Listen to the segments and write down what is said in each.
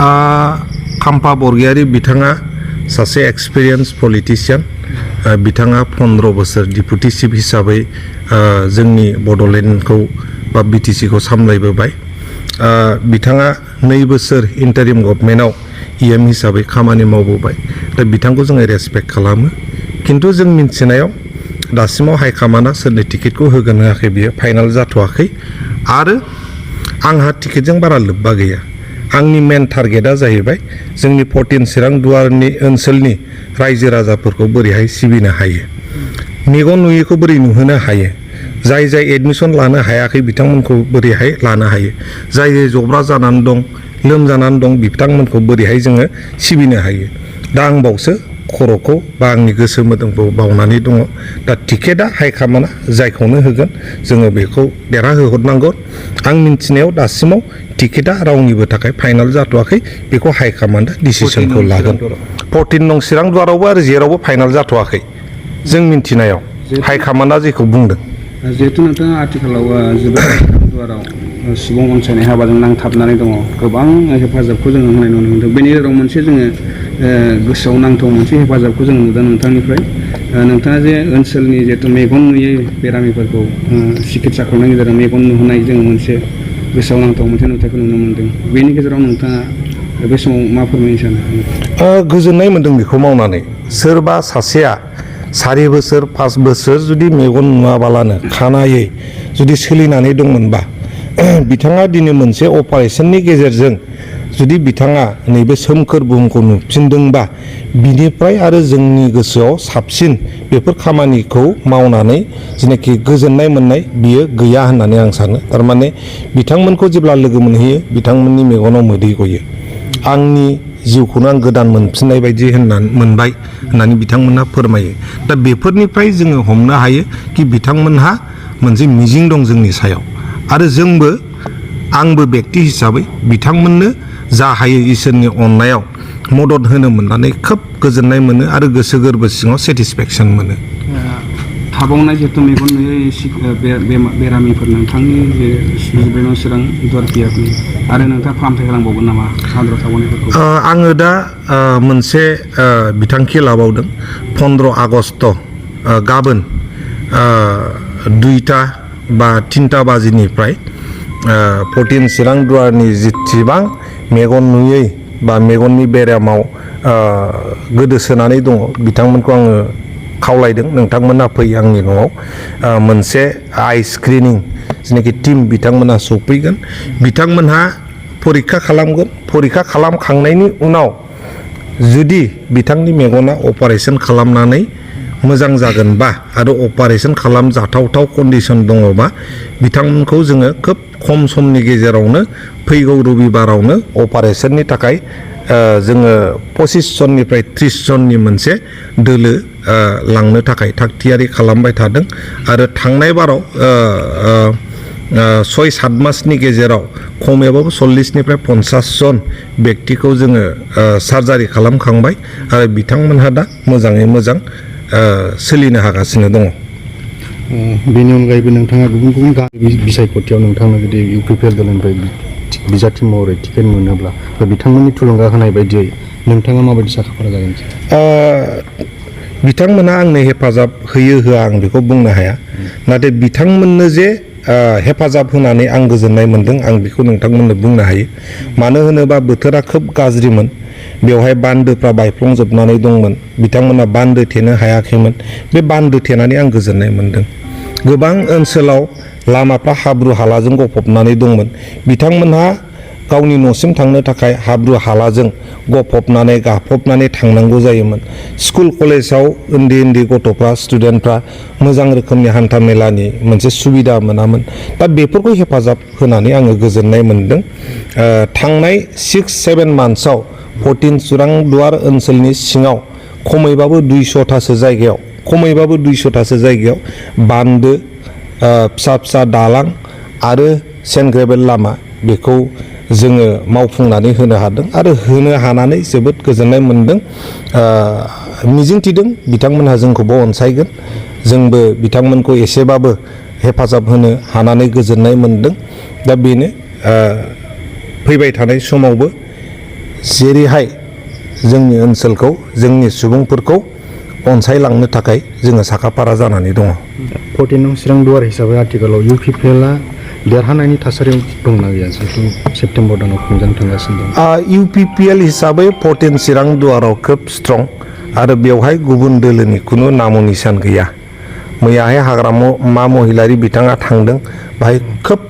खाम्फा बरगयारि बिथाङा सासे एक्सपिरियेन्स पलिटिशियान बिथाङा 15 बोसोर डिपुटि चिफ हिसाबै जोंनि बड'लेण्डखौ बा बिटिसिखौ सामलायबोबाय बिथाङा 2 बोसोर इन्टारिम गभर्नमेन्टआव इएम हिसाबै खामानि मावबोबाय दा बिथांखौ जोङो रेसपेक्ट खालामो किन्तु जों मिन्थिनायाव दासिमाव हाइकमान्डआ सोरनि टिकेटखौ होगोन होआखै बियो फाइनाल जाथ'वाखै आरो आंहा टिकेटजों बारा लोब्बा गैया आंनि मेन टारगेटआ जाहैबाय जोंनि 14 चिरां दुवारनि ओनसोलनि रायजो राजाफोरखौ बोरैहाय सिबिनो हायो मेगन नुयैखौ बोरै नुहोनो हायो जाय जाय एडमिसन लानो हायाखै बिथांमोनखौ बोरैहाय लानो हायो जाय जाय जब्रा जानानै दं लोमजानानै दं बिथांमोनखौ बोरैहाय जोङो सिबिनो हायो दा आं बावसो खर'खौ बा आंनि गोसो मोदोमखौ बावनानै दङ दा टिकेटआ हाइकमान्डआ जायखौनो होगोन जोङो बेखौ देरहाहोहरनांगौ आं मिन्थिनायाव दासिमाव टिकेटआ रावनिबो थाखाय फाइनाल जाथ'वाखै बेखौ हाइकमान्डआ डिसिसनखौ लागोन 14 नं चिरां दुवारावबो आरो जेरावबो फाइनाल जाथ'वाखै जों मिन्थिनायाव हाइकमान्डआ जेखौ बुंदों जिहेतु नोंथाङा आथिखालाव जोबोद दुवाराव सुबुं अनसायनाय हाबाजों नांथाबनानै दङ गोबां हेफाजाबखौ जोङो होनाय नुनो मोनदों बेनि गेजेराव मोनसे जोङो गोसोआव नांथाव मोनसे हेफाजाबखौ जों नुदों नोंथांनिफ्राय नोंथाङा जे ओनसोलनि जिहेतु मेगन नुयै बेरामिफोरखौ सिकित्सा खालामनायनि गेजेराव मेगन नुहोनाय जोङो मोनसे गोसोआव नांथाव मोनसे नुथायखौ नुनो मोनदों बेनि गेजेराव नोंथाङा बे समाव मा फोरमायनो सानो गोजोननाय मोनदों बेखौ मावनानै सोरबा सासेया 4 बोसोर 5 बोसोर जुदि मेगन नुवाबालानो खानायै जुदि सोलिनानै दंमोनबा बिथाङा दिनै मोनसे अपारेशननि गेजेरजों जुदि बिथाङा नैबे सोमखोर बुहुमखौ नुफिनदोंबा बिनिफ्राय आरो जोंनि गोसोआव साबसिन बेफोर खामानिखौ मावनानै जेनाखि गोजोननाय मोननाय बियो गैया होननानै आं सानो थारमाने बिथांमोनखौ जेब्ला लोगो मोनहैयो बिथांमोननि मेगनाव मोदै गयो आंनि जिउखौनो आं गोदान मोनफिननाय बायदि मोनबाय होननानै बिथांमोनहा फोरमायो दा बेफोरनिफ्राय जोङो हमनो हायो कि बिथांमोनहा मोनसे मिजिं दं जोंनि सायाव आरो जोंबो आंबो बेक्ति हिसाबै बिथांमोननो जा हायो इसोरनि अननायाव मदद होनो मोननानै खोब गोजोननाय मोनो आरो गोसो गोरबो सिङाव सेटिसफेक्सन मोनो थाबावनाय जिहेतु मेगन नुयै बेरामिफोर नोंथांनि जे सुजुबेनाव चिरां दुवार पियाफोरनि आरो नोंथाङा फाहामथाय होलांबावगोन नामा आद्रा थाबावनायफोरखौ आङो दा मोनसे बिथांखि लाबावदों 15 आगस्ट गाबोन 2टा बा 3टा बाजिनिफ्राय 14 चिरां दुवारनि जेसेबां मेगन नुयै बा मेगननि बेरामाव गोदोसोनानै दङ बिथांमोनखौ आङो खावलायदों नोंथांमोना फै आंनि न'आव मोनसे आइ स्क्रिनिं जेनाखि टिम बिथांमोना सफैगोन बिथांमोनहा परीक्षा खालामगोन परीक्षा खालामखांनायनि उनाव जुदि बिथांनि मेगना अपारेशन खालामनानै मोजां जागोनबा आरो अपारेशन खालामजाथावथाव कन्डिशन दङबा बिथांमोनखौ जोङो खोब खम समनि गेजेरावनो फैगौ रबिबारावनो अपारेशननि थाखाय जोङो 25 जननिफ्राय 30 जननि मोनसे दोलो लांनो थाखाय थागथियारि खालामबाय थादों आरो थांनाय बाराव 6-7 मासनि गेजेराव खमैबाबो 40निफ्राय 50 जन बेक्तिखौ जोङो सार्जारि खालामखांबाय आरो बिथांमोनहा दा मोजाङै मोजां सोलिनो हागासिनो दङ बेनि अनगायैबो नोंथाङा गुबुन गुबुन बिसायख'थियाव नोंथांनो जुदि इउपिपिएल दलनिफ्राय बिजाथि महरै टिकेट मोनोब्ला बिथांमोननि थुलुंगा होनाय बायदियै नोंथाङा माबायदि साखाफारा जागोन बिथांमोना आंनो हेफाजाब होयो होआ आं बेखौ बुंनो हाया नाथाय बिथांमोननो जे हेफाजाब होनानै आं गोजोननाय मोनदों आं बेखौ नोंथांमोननो बुंनो हायो मानो होनोबा बोथोरा खोब गाज्रिमोन बेवहाय बान्दोफ्रा बायफ्लंजोबनानै दंमोन बिथांमोना बान्दो थेनो हायाखैमोन बे बान्दो थेनानै आं गोजोननाय मोनदों गोबां ओनसोलाव लामाफ्रा हाब्रु हालाजों गफबनानै दंमोन बिथांमोनहा गावनि न'सिम थांनो थाखाय हाब्रु हालाजों गफबनानै गाफबनानै थांनांगौ जायोमोन स्कुल कलेजाव उन्दै उन्दै गथ'फ्रा स्टुडेन्टफ्रा मोजां रोखोमनि हान्था मेलानि मोनसे सुबिदा मोनामोन दा बेफोरखौ हेफाजाब होनानै आङो गोजोननाय मोनदों थांनाय 6-7 मान्थ्सआव 14 चिरां दुवार ओनसोलनि सिङाव खमैबाबो 200थासो जायगायाव बान्दो फिसा फिसा दालां आरो सेन्ट ग्रेभेल लामा बेखौ जोङो मावफुंनानै होनो हादों आरो होनो हानानै जोबोद गोजोननाय मोनदों मिजिंथिदों बिथांमोनहा जोंखौबो अनसायगोन जोंबो बिथांमोनखौ एसेबाबो हेफाजाब होनो हानानै गोजोननाय मोनदों दा बेनो फैबाय थानाय समावबो जेरैहाय जोंनि ओनसोलखौ जोंनि सुबुंफोरखौ अनसायलांनो थाखाय जोङो साखाफारा जानानै दङ। 14 नं चिरां दुवार हिसाबै आथिखालाव UPPLआ देरहानायनि थासारियाव दंना गैया जिहेतु सेप्तेम्बर दानाव खुंजानो थांगासिनो दं। UPPL हिसाबै 14 चिरां दुवाराव खोब स्ट्रं आरो बेवहाय गुबुन दोलोनि खुनु नाम निसान गैया। मैयाहाय हाग्रामा महिलारि बिथाङा थांदों, बाहाय खोब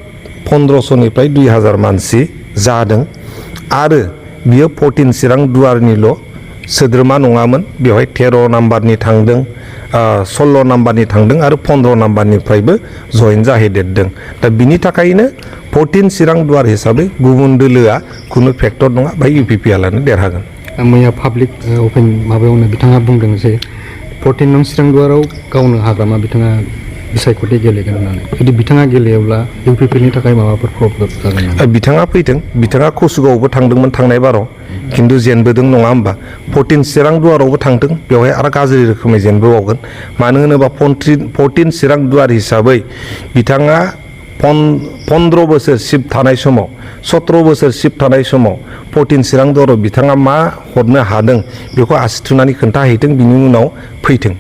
1500निफ्राय 2000 मानसि जादों आरो बियो 14 चिरां दुवारनिल' सोद्रोमा नङामोन, बेवहाय 13 नाम्बारनि थांदों, 16 नाम्बारनि थांदों आरो 15 नाम्बारनिफ्रायबो जयेन जाहैदेरदों। दा बिनि थाखायनो 14 चिरां दुवार हिसाबै गुबुन दोलोआ खुनु फेक्टर नङा, बाहाय UPPLआनो देरहागोन। मैया पाब्लिक अपेन माबायावनो बिथाङा बुंदों जे 14 नं चिरां दुवाराव गावनो हाग्रामा बिथाङा बिसायख'थि गेलेगोन होननानै। जुदि बिथाङा गेलेयोब्ला UPPLनि थाखाय माबाफोर प्रब्लेम जागोन नामा? बिथाङा फैदों, बिथाङा कसुगावआवबो थांदोंमोन थांनाय बाराव, खिन्थु जेनबोदों नङा होमबा। 14 चिरां दुवारावबो थांदों, बेवहाय आरो गाज्रि रोखोमै जेनबोबावगोन। मानो होनोबा 14 चिरां दुवार हिसाबै बिथाङा 15 बोसोर सिफ थानाय समाव, 17 बोसोर सिफ थानाय समाव 14 चिरां दुवाराव बिथाङा मा हरनो हादों बेखौ आसि थुनानै खोन्थाहैदों, बिनि उनाव फैथों।